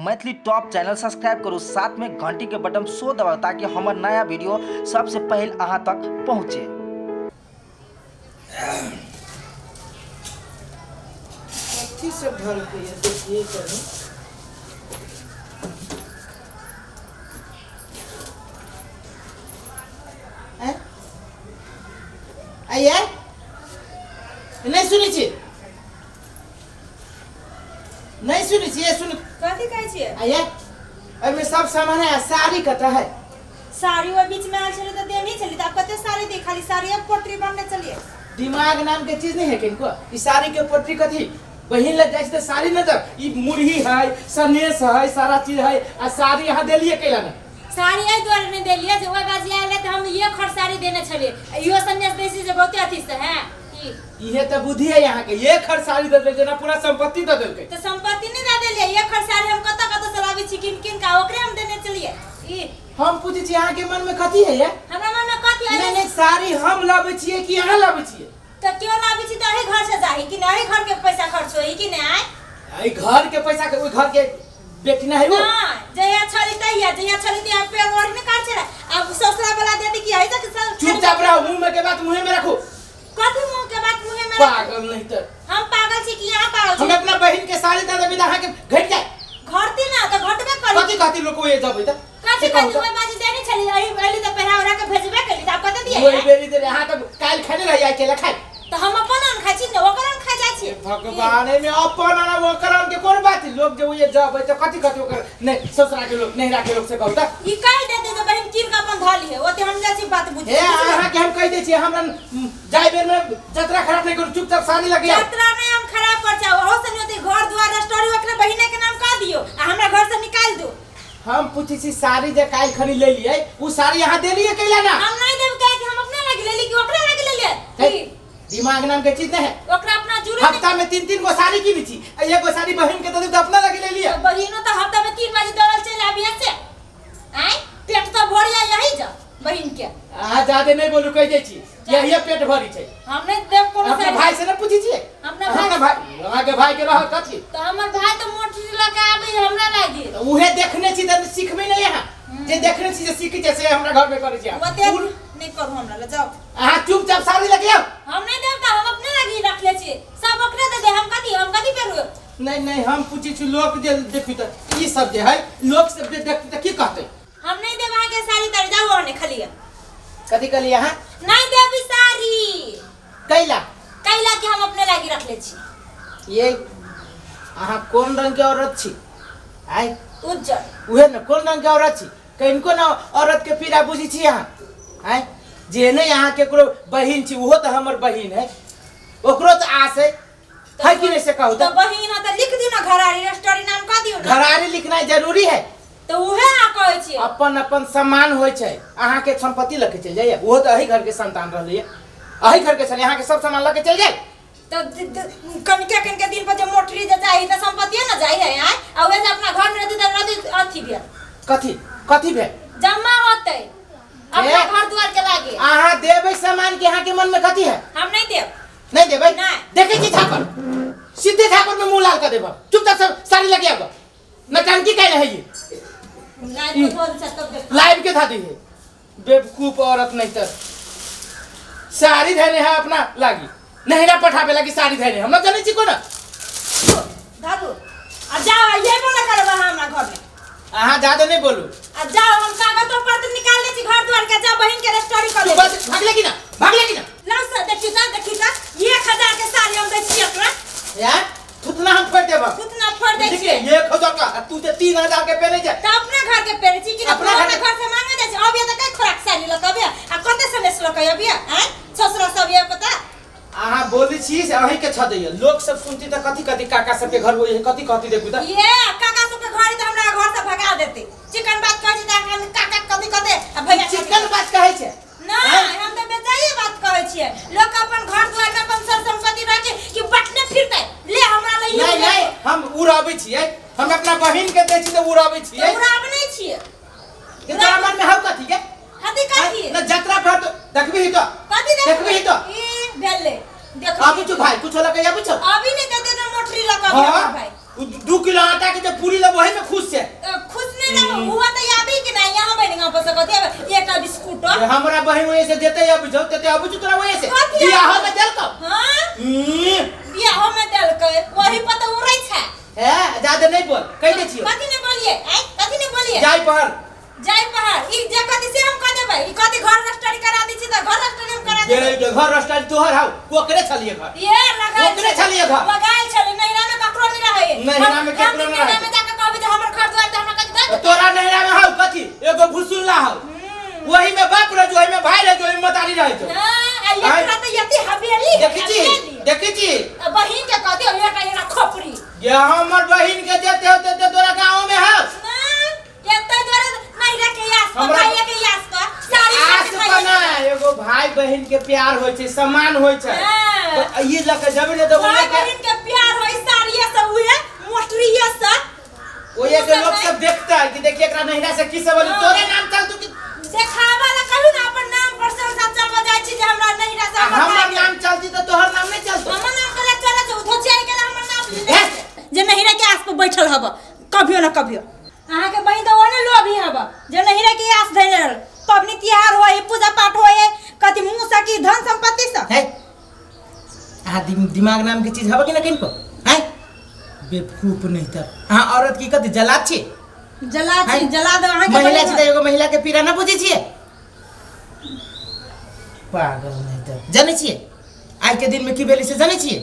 Maithili top channel subscribe करू, साथ में घंटी के बटन सो दबाउ ताकि हमर नया वीडियो सबसे पहले अहाँ तक पहुँचे। कथी सब ढलकै ये देखिए कनी। आँय? आइए नहि सुनै छी, नहीं सुनै छियै? सुन। कथी कहै छियै? आइए, एहिमे सब सामान है आ साड़ी कतऽ है? साड़ी ओहि बीच में आयल छलै तऽ देने छली, तऽ आब कते साड़ी दी? खाली साड़ी अब पोटरी बनने चलिए। दिमाग नाम के चीज नहीं है किनको। ई साड़ी के पोटरी कथी? बहिन लग जाइ छै तऽ साड़ी नहि दब? ई मुरही है, सनेस है, सारा चीज है आ साड़ी अहाँ देलियै कैला ने? साड़ी एहि दुआरे नहि देलियै जे ओहि बाजी आयल रहै तऽ हम एक खर साड़ी देने छलियै आ इहो सन्देश दै छी जे बहुते अथी से है ई। इहे तऽ बुद्धि है यहाँ के। एक हर साड़ी दे देलकै जेना पूरा संपत्ति दे देलकै। तऽ संपत्ति नहि दे देलियै। एक खर साड़ी हम कतऽ कतऽ से लाबै छी किन किन का, ओकरे हम देने छलियै ई। हम पूछै छी अहाँ के मन में कथी है ये? हमरा मन में कथी है? नहीं नहीं, साड़ी हम लाबै छियै कि अहाँ लाबै छियै? तऽ क्यों लाबै छी तऽ अही घर से जाही कि नहि? अही घर के पैसा खर्च होई कि नहि आय? एहि घर के पैसा के ओहि घर के बेटी नहि है वो? नहि, जहिया छली तहिया, जहिया छली तहिया पेड़ ओढ़ नहि काट छलै, आब ससुरा वाला दे दी कि है तक सब। चुपचाप रहो, मुंह में के बात मुंह में रखो। कथी मुंह के बात मुंह में रखू? पागल नहीं तो। हम पागल छी कि यहाँ पागल हम छी? अपना बहन के साड़ी दे देबै तऽ अहाँके घटि जाय? घटती ना तऽ घटबे करी। कथी कहती लोग ओए जबै तऽ? कथी से कहू कथी? तऽ। ओहि बाजी देने छली, अही अली तऽ पहिरा ओढ़ा के भेजबे केली, तऽ आब कते दियै? ओहि बेरी दे अहाँ तऽ काल्हि खेने रही, आइ केला खाइ? तऽ हम अपन अन्न खाइ छी ने ओकर अन्न खाइ जाइ छी? भगवान, एहिमे अपन आ ओकर अन्न के कोन बात है? लोग जे ओए जबै तऽ कथी कथी ओकर नहि ससुरा के लोग नहिरा के लोग से कहू तऽ। ई कहि देते जे बहिन कीन के अपन धऽ लिहे, ओते हम जाइ छी बात बुझे। हे, अहाँ के हम कहि दै छी, हमरा जाय बेर में जतरा खराब नहीं करू, चुपचाप साड़ी लगे आओ। जतरा नहीं हम खराब कर चाहो, अहो से नहीं होते घर द्वार रस्टोरी ओकरे बहिने के नाम कह दियो आ हमरा घर से निकाल दो। हम पूछै छी साड़ी जे काल्हि खरी ले लियै, उ साड़ी अहाँ देलियै कैला ना? हम नहीं देब, कहे कि हम अपने लगी लेली कि ओकरे लगी लेलियै? हे, की? दिमाग नाम के चीज नहीं है। ओकरा अपना जरूरत नहीं। हफ्ता में तीन तीन गो साड़ी किनै छी आ एगो साड़ी बहिन के दऽ देब तऽ अपना लगी ले लिअ। बहिनो तो हफ्ता में 3 बाजी दौड़ल चलि आबिए से आय पेट तो भरिया यही जा बहिन के। अहाँ जादे नहीं बोलू, कहि दै छी, यही पेट भरी छै। हम नहीं देब कोनो अपना साड़ी। भाई से न पूछै छियै? अपना अपना भाई भाई, अहाँके भाई के रहल कथी? तो हमर भाई तो मोटर लऽ के आबै है हमरा लागी। तऽ उहे देखने छी तऽ सिखबै नहीं अहाँ। जे देखने छी जे सीखै छै से हमरा घर में करै छी अहाँ। ओते नहीं करू हमरा लए, जाओ। अहाँ चुपचाप साड़ी लऽ के आउ। हम नहीं देब तऽ हम अपने लागी रखले छी, सब ओकरे दे दे, हम कथी पेरू? नहीं नहीं, हम पूछै छी लोक जे देखी तऽ ई सब जे है, लोक सब जे देखतै तऽ की कहतै? हम नहीं देब अहाँके साड़ी ताड़ी, जाउ ओहने खाली। कथी कहलियै अहाँ? नहीं देब ई साड़ी। कैला? कैला कि हम अपने लागी रखले छी। ये अहाँ कोन रंग के औरत छी आय? उज्जर। उहे ने, कोन रंग के औरत छी? कनिको ने औरत के पीड़ा बुझै छी अहाँ आय? जे नहि अहाँ केकरो बहिन छी, ओहो तऽ हमर बहिन है, ओकरो तऽ आस है, है कि नहीं से कहू तो तऽ। बहिन है तऽ लिख दियौ ना घरारी रजिस्ट्री नाम कह दियौ ना। घरारी लिखनाइ जरूरी है? तऽ उहे अहाँ कहै छियै। अपन अपन सम्मान होइ छै। अहाँके संपत्ति लऽ के चलि जाइए? ओहो तऽ अही घर के संतान रहलैए, अही घर के छलै, अहाँके सब सामान लऽ के चलि जाए? तऽ कनिके कनिके दिन पर जे मोटरी जे चाही तऽ संपत्तिए ने जाइ है आय, आ उहे जे अपना घर में रहती तऽ रहती अथी भेल। कथी कथी भेल? जमा होतै अपना ए? घर द्वार के लागे। अहाँ देबै सामान के अहाँके मन में कथी है? हम नहीं देब। नहीं देबै? नहीं। देखै छी झापर, सीधे झापर में मुंह लाल कर देब। चुपचाप सब साड़ी लगे आब, नौटंकी कैले है ये। लाइव के धोल छै तब देख। लाइव के धादी है बेवकूफ औरत। नहीं तर साड़ी धैने है अपना लागी, नहिरा पठाबे लागी साड़ी धैने, हम ना जानै छी कोना। धरू आ जाओ, आ ये बोला करब अहाँ हमरा घर में। अहाँ ज्यादा नहीं बोलू। आ जाओ, हम कागज तो पत्र निकाल ले छी घर द्वार के, जा बहिन के रजिस्ट्री कर ले। बस भागले की ना, भागले की ना? लाओ सर, देखी ता, देखी ता, 1000 के साड़ी हम दै छी एकरा। यार थुतना हम फोड़ देब। थुतना फोड़ दै ठीक छी। है, 1000 का आ तू ते 3000 के पहने जा। त अपना घर के पेरे छी कि अपना अपना घर घर, के- घर से मांगे जाइ छी। अब ये त कै खोराक साड़ी लक अबे आ कते समय से लक अबे हैं ससुरा सब ये पता। अहाँ बोलै छी से अहीं के छदैया, लोक सब सुनती तऽ कथी कथी काका सबके घर होई है, कथी कथी देखू तऽ। ये काका सब के घर त हमरा घर से भगा देते। चिकन बात कहै छी त हम काका कथी कहते आ भैया कथी चिकन बात कहै छै? नहीं, हम त बेचाइए बात कहै छियै। लोक अपन घर द्वार में अपन सर संपत्ति रखे कि बटने फिरते ले हमरा ले। नहीं नहीं, हम उड़ाबै छियै, हम अपना बहिन के दै छी तऽ उड़ाबै छियै। उड़ाब नहीं छियै। के तोरा मन में हौ कथी के? हथी कथी? न जतरा भर तो देखबी ही तो। कथी देखबी ही तो? ई भेलै देख। आबू छु भाई, कुछ लके आबू छु। अभी नहीं देते ना मोटरी लका। हाँ भाई 2 किलो आटा के जे पूरी लेब वही में खुश छै। ये हमरा बहिन ओए से देते अब जाऊ तेते अब तोरा ओए से कथी? बियाह में देलको। हाँ। हम्म, बियाहो में देलकै, वही पर तऽ उड़ै छै। ए ज्यादा नहीं बोल, कहि दै छियो। कथी ने बोलिए? आइ कथी ने बोलिए? जाय पहर। जाय पहर। ई जे कथी से हम कह देबै। ई कथी घर रजिस्ट्री करा दै छी तऽ घर रजिस्ट्री हम करा ये देबै। ये घर रस्ता तोहर हाउ, ओकरे छलिए घर। ये लगायल ओकरे छलिए घर। लगायल छलै, नैहरा में ककरो नहीं रहै। नैहरा में ककरो हम नहीं रहै। नैहरा में जाके कहबै जे हमर घर दुआर तऽ हमरा कथी दऽ देतै? तोरा नैहरा में हाउ कथी? एगो भुसुल्ला हाउ। वही में बाप रह, वही में भाई रह, वही में मतारी रह जो। हाँ, आ आँय? एकरा तऽ यति हवेली है, देखी छी, हवेली। देखी छी। आ बहिन के कह दियौ, एकरा एकरा खोपड़ी। ये हमर बहिन के देते हो तेते तोरा गाँव में हाउ। ना, एते दुआरे नैहरा के आस पर, हमरा- भाइये के आस पर, साड़ी आस साड़ी खाइए। बना एगो भाई बहिन के प्यार होय छै, सम्मान होय छै। हाँ। तो ई लके जबे ने तो भाई ओए के बहिन के प्यार होय साड़िये से, उहे मोटरिये से। ओए के लोग सब देखता है कि देखिए एकरा नैहरा से की सब होलै। हाँ। तोरे नाम चल तू कि देखावा ला कहू ना, अपन नाम पर से साथ चलबा जाइ छी जे हमरा नैहरा से हमर हमर भाई के- नाम चलती तो तोहर नाम नहीं चलतो। हमर नाम कला चले छै, उधो चल गेल हमर नाम हे? जे नैहरा के आस पर बैठल हब कभियो ना कभियो। अहाँ के बहिन तऽ ओहने लोभी हब जे नैहरा के आस धैले रहल। पबनी तिहार होय, पूजा पाठ होय, कथी मुँह से की धन संपत्ति से। है अहाँ दिमाग नाम के चीज हब कि ना किनको? है बेवकूफ नहीं तर। अहाँ औरत की कथी जला छी? जला छी, हैं? जला दो अहाँ के महिला बहिन। छी तऽ एगो महिला के पीड़ा ना बुझै छियै? पागल नहीं तर। जानै छियै आइ के दिन में की भेलै से जानै छियै?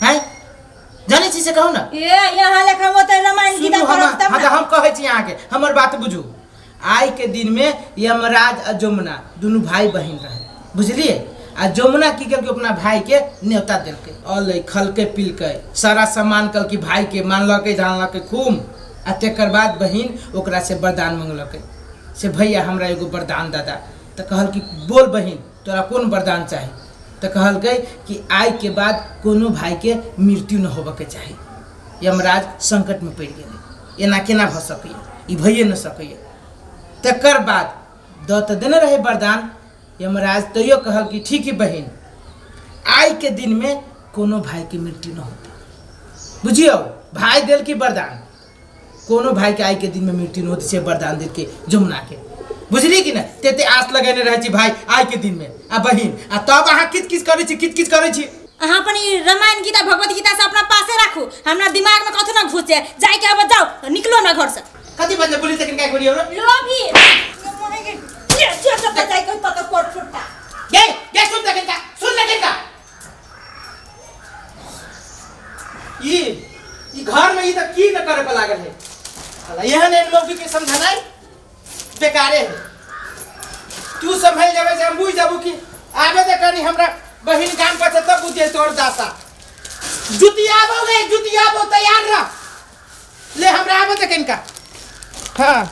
हैं जानै छी से कहू ना। ए यहाँ लेखा ओतै रामायण गीता सुनू पढ़ब तब हाँ ना। तऽ हम कहै छी अहाँके, हमर बात बुझू। आइ के दिन में यमराज आ जमुना दुनू भाई बहिन रहे, बुझलिए? आ जमुना की केलकै, अपना भाई के न्योता देलकै, अलै खलकै पिलकै सारा सामान कहलकै भाई के मानलकै जानलकै खूब। आ तकर बाद बहिन ओकरा से वरदान मंगलकै से भैया हमरा एगो वरदान दादा। तऽ कहलकै बोल बहिन तोरा कोन वरदान चाही? तऽ कहलकै कि आइ के बाद कोनो भाई के मृत्यु न होबके चाही। यमराज संकट में पड़ि गेलै, एना केना भऽ सकैए, ई भइए न सकैए। तकर बाद दऽ तऽ देने रहै वरदान यमराज, तैयो कहल कि ठीक है बहिन, आइ के दिन में कोनो भाई के मृत्यु न होतै। बुझियौ भाई देलकै वरदान, कोनो भाई के आइ के दिन में मृत्यु न होतै से वरदान देलकै जमुना के, बुझली कि न? तेते आस लगेने रहै छी भाई आइ के दिन में आ बहिन, आ तब अहाँ किच किच करै छी, किच किच करै छी। अहाँ अपन ई रामायण गीता भगवत गीता से अपना पासे राखू, हमरा दिमाग में कथू ना घुसे। जाय के अब जाओ, निकलो ना घर से। कथी बजले बोली तखन काय करियो रे? लोभी ये जे सब जाय के पता कोट फुटा। गे गे सुन तखन का, सुन तखन का। ई ई घर में ई त की न करे पर लागल है। साला एहन एहन मौगी के समझनाइ बेकारे है। तू संभल जाबे से हम बुझ जाबू कि आबे त कनी हमरा बहिन गाम पर से तब बुझे तोर दासा। जुतियाबो गे, जुतियाबो, तैयार रह। ले हमरा आबे त कनिका। हाँ।